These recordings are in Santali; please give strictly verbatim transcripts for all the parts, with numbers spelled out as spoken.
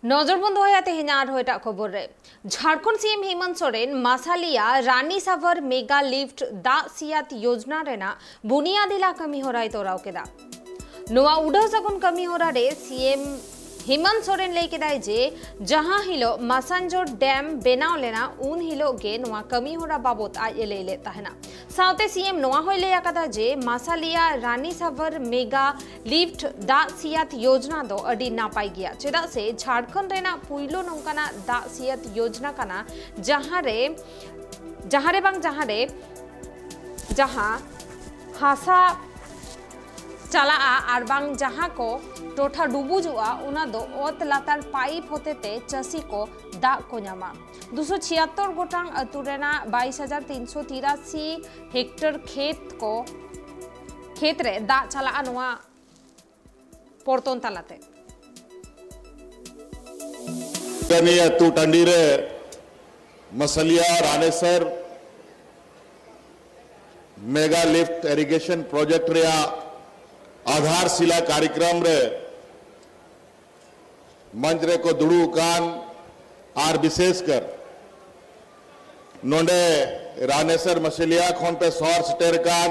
ᱱᱚᱡᱚᱨ ᱵᱚᱱ ᱫᱚᱦᱚᱭᱟ ᱛᱮᱦᱮᱧ ᱟᱨᱦᱚᱸ ᱮᱴᱟᱜ ᱠᱷᱚᱵᱚᱨ ᱨᱮ᱾ ᱡᱷᱟᱲᱠᱷᱚᱸᱰ ᱥᱤ ᱮᱢ ᱦᱮᱢᱚᱱᱛ ᱥᱚᱨᱮᱱ ᱢᱟᱥᱟᱞᱤᱭᱟ ᱨᱟᱱᱤ ᱥᱟᱵᱷᱟᱨ ᱢᱮᱜᱟ ᱞᱤᱯᱷᱴ ᱫᱟᱜ ᱥᱤᱭᱟᱛ ᱭᱳᱡᱽᱱᱟ ᱨᱮᱱᱟᱜ ᱵᱩᱱᱤᱭᱟᱫᱤ ᱞᱟ ᱠᱟᱹᱢᱤ ᱦᱚᱨᱟᱭ ᱛᱚᱨᱟᱣ ᱠᱮᱫᱟ᱾ ᱱᱚᱣᱟ ᱩᱰᱟᱹᱣ ᱥᱟᱹᱜᱩᱱ ᱠᱟᱹᱢᱤ ᱦᱚᱨᱟ ᱨᱮ ᱥᱤ ᱮᱢ ᱦᱮᱢᱚᱱᱛ ᱥᱚᱨᱮᱱ ᱞᱟᱹᱭ ᱠᱮᱫᱟᱭ ᱡᱮ, ᱡᱟᱦᱟᱸ ᱦᱤᱞᱳᱜ ᱢᱟᱥᱟᱱᱡᱳᱨ ᱰᱮᱢ ᱵᱮᱱᱟᱣ ᱞᱮᱱᱟ, ᱩᱱ ᱦᱤᱞᱳᱜ ᱜᱮ ᱱᱚᱣᱟ ᱠᱟᱹᱢᱤ ᱦᱚᱨᱟ ᱵᱟᱵᱚᱛ ᱟᱡ ᱮ ᱞᱟᱹᱭ ᱞᱮᱫ ᱛᱟᱦᱮᱱᱟ᱾ ᱥᱟᱶᱛᱮ ᱥᱤ ᱮᱢ ᱱᱚᱣᱟ ᱦᱚᱸᱭ ᱞᱟᱹᱭ ᱟᱠᱟᱫᱟ ᱡᱮ, ᱢᱟᱥᱟᱞᱤᱭᱟ ᱨᱟᱱᱤ ᱥᱟᱵᱷᱟᱨ ᱢᱮᱜᱟ ᱞᱤᱯᱷᱴ ᱫᱟᱜ ᱥᱤᱭᱟᱛ ᱭᱳᱡᱽᱱᱟ ᱫᱚ ᱟᱹᱰᱤ ᱱᱟᱯᱟᱭ ᱜᱮᱭᱟ, ᱪᱮᱫᱟᱜ ᱥᱮ ᱡᱷᱟᱲᱠᱷᱚᱸᱰ ᱨᱮᱱᱟᱜ ᱯᱩᱭᱞᱩ ᱱᱚᱝᱠᱟᱱᱟᱜ ᱫᱟᱜ ᱥᱤᱭᱟᱛ ᱭᱳᱡᱽᱱᱟ ᱠᱟᱱᱟ, ᱡᱟᱦᱟᱸ ᱨᱮ, ᱡᱟᱦᱟᱸ ᱨᱮ ᱵᱟᱝ ᱡᱟᱦᱟᱸ ᱨᱮ, ᱡᱟᱦᱟᱸ ᱦᱟᱥᱟ ᱪᱟᱞᱟᱜᱼᱟ ᱟᱨ ᱵᱟᱝ ᱡᱟᱦᱟᱸ ᱠᱚ ᱴᱚᱴᱷᱟ ᱰᱩᱵᱩᱡᱚᱜᱼᱟ, ᱚᱱᱟ ᱫᱚ ᱚᱛ ᱞᱟᱛᱟᱨ ᱯᱟᱭᱤᱯ ᱦᱚᱛᱮᱛᱮ ᱪᱟᱹᱥᱤ ᱠᱚ ᱫᱟᱜ ᱠᱚ ᱧᱟᱢᱟ᱾ ᱫᱩᱥᱚ ᱪᱷᱤᱭᱟᱛᱛᱳᱨ ᱜᱚᱴᱟᱝ ᱟᱹᱛᱩ ᱨᱮᱱᱟᱜ ᱵᱟᱭᱤᱥ ᱦᱟᱡᱟᱨ ᱛᱤᱱᱥᱚ ᱛᱤᱨᱟᱥᱤ ᱦᱮᱠᱴᱚᱨ ᱠᱷᱮᱛ ᱠᱚ, ᱠᱷᱮᱛ ᱨᱮ ᱫᱟᱜ ᱪᱟᱞᱟᱜᱼᱟ ᱱᱚᱣᱟ ᱯᱚᱨᱛᱚᱱ ᱛᱟᱞᱟᱛᱮ᱾ ᱠᱟᱹᱢᱤ ᱟᱹᱛᱩ ᱴᱟᱺᱰᱤ ᱨᱮ ᱢᱟᱥᱟᱞᱤᱭᱟ ᱨᱟᱱᱮᱥᱚᱨ ᱢᱮᱜᱟ ᱞᱤᱯᱷᱴ ᱤᱨᱤᱜᱮᱥᱚᱱ ᱯᱨᱚᱡᱮᱠᱴ ᱨᱮᱭᱟᱜ ᱟᱫᱷᱟᱨ ᱥᱤᱞᱟ ᱠᱟᱨᱭᱚᱠᱨᱚᱢ ᱨᱮ ᱢᱚᱧᱪ ᱨᱮᱠᱚ ᱫᱩᱲᱩᱵ ᱟᱠᱟᱱ ᱟᱨ ᱵᱤᱥᱮᱥ ᱠᱟᱨ ᱱᱚᱰᱮ ᱨᱟᱱᱮᱥᱚᱨ ᱢᱟᱥᱟᱞᱤᱭᱟ ᱠᱷᱚᱱ ᱯᱮ ᱥᱚᱦᱚᱨ ᱥᱮᱴᱮᱨ ᱟᱠᱟᱱ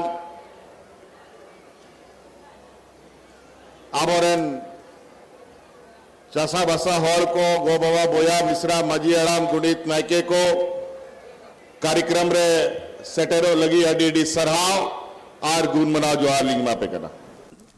ᱟᱵᱚᱨᱮᱱ ᱪᱟᱥᱟᱵᱟᱥᱟ ᱦᱚᱲ ᱠᱚ, ᱜᱚ ᱵᱟᱵᱟ, ᱵᱚᱭᱦᱟ ᱢᱤᱥᱨᱟ, ᱢᱟᱹᱡᱷᱤ ᱦᱟᱲᱟᱢ, ᱜᱚᱰᱮᱛ, ᱱᱟᱭᱠᱮ ᱠᱚ ᱠᱟᱨᱭᱚᱠᱨᱚᱢ ᱨᱮ ᱥᱮᱴᱮᱨᱚᱜ ᱞᱟᱹᱜᱤᱫ ᱟᱹᱰᱤ ᱟᱹᱰᱤ ᱥᱟᱨᱦᱟᱣ ᱟᱨ ᱜᱩᱱ ᱢᱟᱱᱟᱣ ᱡᱚᱦᱟᱨ ᱞᱤᱧ ᱮᱢᱟ ᱯᱮ ᱠᱟᱱᱟ᱾